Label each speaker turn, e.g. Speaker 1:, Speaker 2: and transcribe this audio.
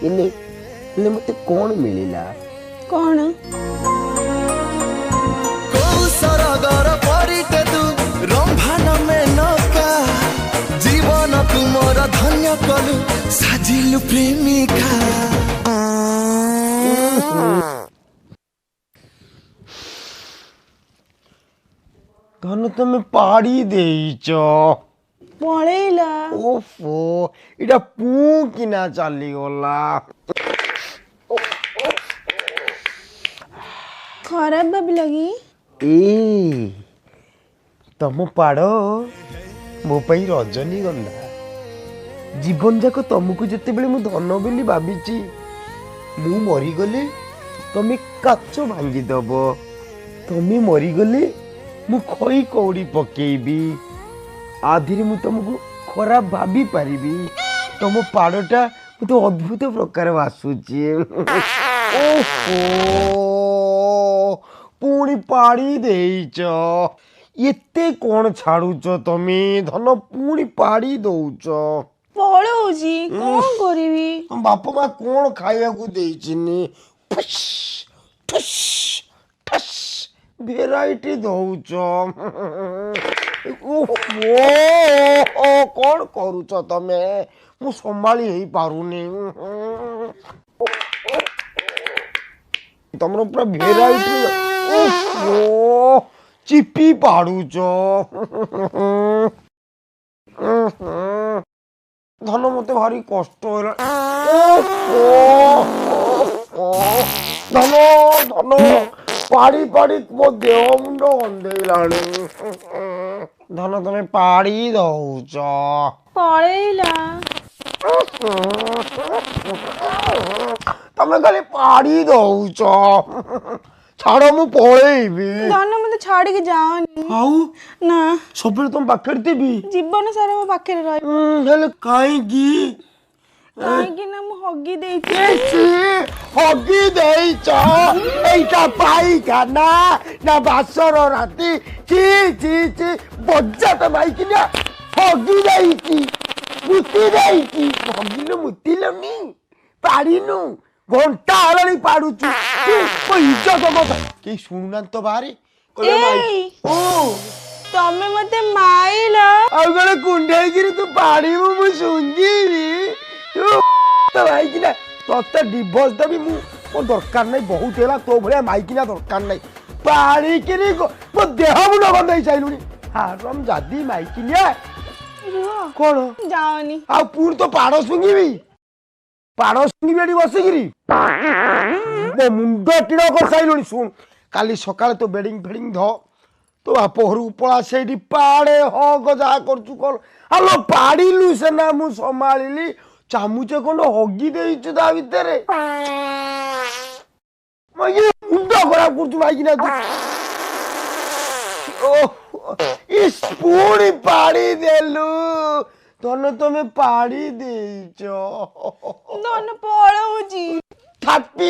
Speaker 1: ହେଲେ ହେଲେ ମୋତେ କ'ଣ ମିଳିଲା?
Speaker 2: କ'ଣ?
Speaker 3: କୋଉ ସରଗର ପରିଟେ ତୁ, ରମ୍ଭା ନା ମେନକା, ଜୀବନ ତୁ ମୋର ଧନ୍ୟ କଲୁ, ସାଜିଲୁ ପ୍ରେମିକା।
Speaker 1: ଧନ, ତମେ ପାଡ଼ି ଦେଇଛ।
Speaker 2: ପଳେଇଲା।
Speaker 1: ଓଫୋ, ଏଇଟା ପୁଁ କିନା ଚାଲିଗଲା।
Speaker 2: ଖରାପ ଭାବିଲ କି?
Speaker 1: ଏ ତମ ପାଡ଼ ମୋ ପାଇଁ ରଜନୀଗନ୍ଧା। ଜୀବନ ଯାକ ତମକୁ ଯେତେବେଳେ ମୁଁ ଧନ ବୋଲି ଭାବିଛି, ମୁଁ ମରିଗଲେ ତମେ କାଚ ଭାଙ୍ଗିଦବ, ତମେ ମରିଗଲେ ମୁଁ ଖଇ କଉଡ଼ି ପକେଇବି। ଆଧିରେ ମୁଁ ତମକୁ ଖରାପ ଭାବି ପାରିବି? ତମ ପାଡ଼ଟା ମୋତେ ଅଦ୍ଭୁତ ପ୍ରକାର ବାସୁଛି। ଓହୋ, ପୁଣି ପାଡ଼ି ଦେଇଛ। ଏତେ କ'ଣ ଛାଡୁଛ ତମେ ଧନ? ପୁଣି ପାଡ଼ି ଦଉଛ।
Speaker 2: ପଳଉଛି, କଣ କରିବି?
Speaker 1: ତମ ବାପା ମା କ'ଣ ଖାଇବାକୁ ଦେଇଚିନି? ଠୁସ୍ ଠୁସ୍ ଠୁସ୍ ଭେରାଇଟି ଦଉଛ। ଓହୋ, କ'ଣ କରୁଛ ତମେ? ମୁଁ ସମ୍ଭାଳି ହେଇପାରୁନି। ତମର ପୁରା ଭେରାଇଟି। ଓହୋ, ଚିପି ପାଡୁଛ। ଧନ, ମତେ ଭାରି କଷ୍ଟ ହେଲା। ଧନ, ଧନ, ପାଡ଼ି ପାଡ଼ି ମୋ ଦେହ ମୁଣ୍ଡ ଗନ୍ଧେଇଲାଣି। ଧନ, ତମେ ପାଡ଼ି ଦଉଛ।
Speaker 2: ପଳେଇଲା।
Speaker 1: ତମେ ଖାଲି ପାଡ଼ି ଦଉଛ। ଛାଡ଼, ମୁଁ ପଳେଇବି।
Speaker 2: ଧନ, ମତେ ଛାଡିକି ଯାଅନି।
Speaker 1: ଆଉ
Speaker 2: ନା।
Speaker 1: ସବୁବେଳେ ତମ ପାଖରେ ଥିବି।
Speaker 2: ଜୀବନ ସାରା ମୋ ପାଖରେ ରହିବ।
Speaker 1: ହେଲେ କାହିଁକି?
Speaker 2: କାହିଁକି ନା ମୁଁ ହଗି ଦେଇଛି।
Speaker 1: ଇସି, ହଗି ଦେଇଛ? ଏଇଟା ପାଇଖାନା ନା ବାସର ରାତି? ଚି ଚି ଚି, ବଜାତ ମାଇକିନା। ହଗି ଦେଇଛି, ମୁତି ଦେଇଛି। ହଗିଲୁ, ମୁତିଲୁନି, ପାଡ଼ିନୁ, ଘଣ୍ଟା ହେଲାଣି ପାଡୁଛୁ। ମୋ ଇଜ୍ଜତ କଥା କେହି ଶୁଣୁନାହାନ୍ତି ତ ବାହାରେ। କହିଲେ
Speaker 2: ଏଇ।
Speaker 1: ଓ
Speaker 2: ତମେ ମତେ ମାଇଲ।
Speaker 1: ଆଉ କଣ କୁଣ୍ଢେଇକିରି ତୁ ପାଡ଼ିବୁ, ମୁଁ ଶୁଙ୍ଘିବି? ତୁ ତ ମାଇକିନା, ତତେ ଡିଭୋର୍ସ ଦେବି ମୁଁ। ମୋ ଦରକାର ନାହିଁ, ବହୁତ ହେଲା। ତୋ ଭଳିଆ ମାଇକିନା ଦରକାର ନାହିଁ। ପାଣିକିରି ମୋ ଦେହ ମୁଣ୍ଡ ଗନ୍ଧେଇ ସାରିଲୁଣି, ହାରମ ଜାଦି ମାଇକିନିଆ।
Speaker 2: ରୁହ।
Speaker 1: କଣ?
Speaker 2: ଯାଅନି।
Speaker 1: ଆଉ ପୁଣି ତୋ ପାଡ଼ ଶୁଙ୍ଘିବି? ପାଡ଼ ଶୁଙ୍ଘିବି ଏଠି ବସିକିରି? ମୋ ମୁଣ୍ଡ ଟିଣ କରିସାରିଲୁଣି। ଶୁଣ, କାଲି ସକାଳେ ତୋ ବେଡ଼ିଂ ଫେଡ଼ିଂ ଧ, ତୋ ବାପ ଘରକୁ ପଳା, ସେଇଠି ପାଡ଼େ, ହଗ, ଯାହା କରୁଛୁ କର। ଆଲୋ, ପାଡ଼ିଲୁ ସେନା ମୁଁ ସମ୍ଭାଳିଲି, ଚାମୁଚେ ଖଣ୍ଡ ହଗି ଦେଇଛୁ ତା ଭିତରେ। ଇଏ ମୁଣ୍ଡ ଖରାପ କରୁଛୁ ମାଇକିନା ତୁ। ଓଃ, ଇସ୍, ପୁଣି ପାଡ଼ି ଦେଲୁ। ଧନ, ତମେ ପାଡ଼ି ଦେଇଛ।
Speaker 2: ଧନ, ପଳଉଛି।
Speaker 1: ଥାପି।